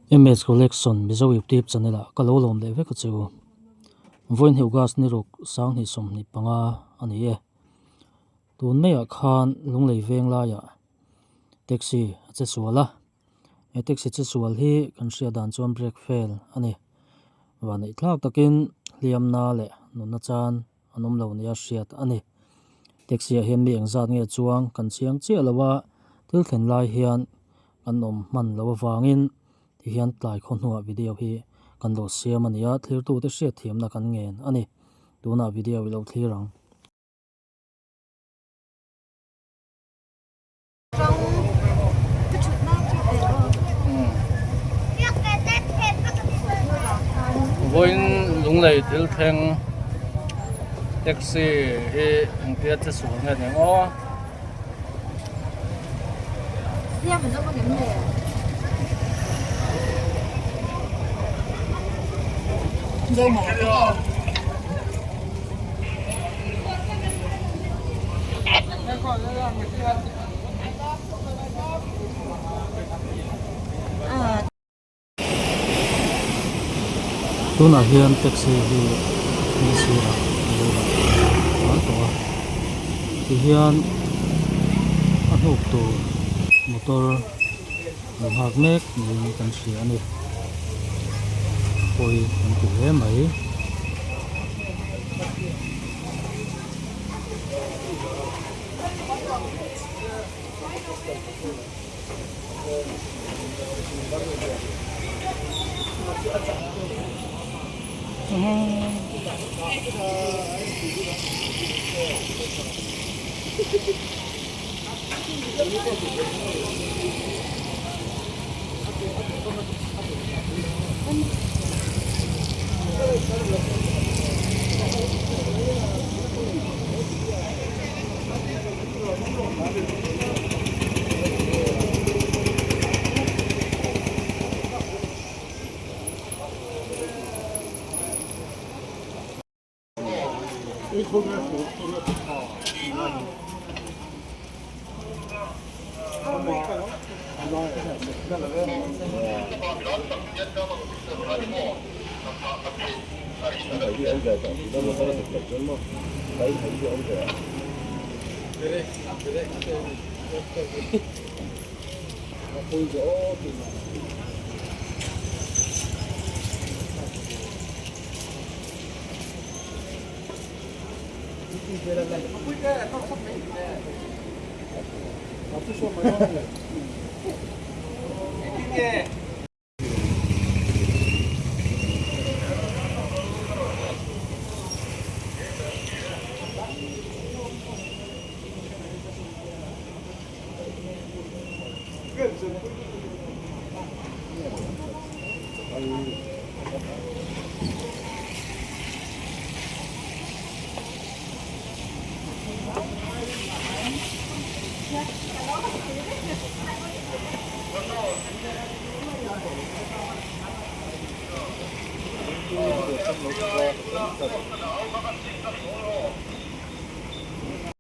MS Collection Mizo YouTube channel ah ka lo lawm leh vek a che u. Vawiin hi August ni ruk 2025 a ni e. Tun maiah khan Lunglei veng laiah taxi a che sual a. He taxi che sual hi kan hriat dan chuan brake fail a ni. Vanneih thlak takin hliamna leh nunna chan an awm lo nia hriat a ni. Taxi ah hian mi engzat nge chuang kan chiang chiah lo a, thil thlen lai hian kan awm hman loh avangin tihian tlai khaw hnuah video hi kan lo siam a ni a, thlirtute hriatthiamna kan ngen a ni. Tunah video i lo thlir ang. Vawiin Lunglei thil thleng taxi hi engtia che sual nge ni ang aw. Tunah hian taxi hi kawng sirah a lo dah tlan tawh a tihian a hnuk tur motor an nghak mek niin kan hria a ni pawi kan ti hle mai.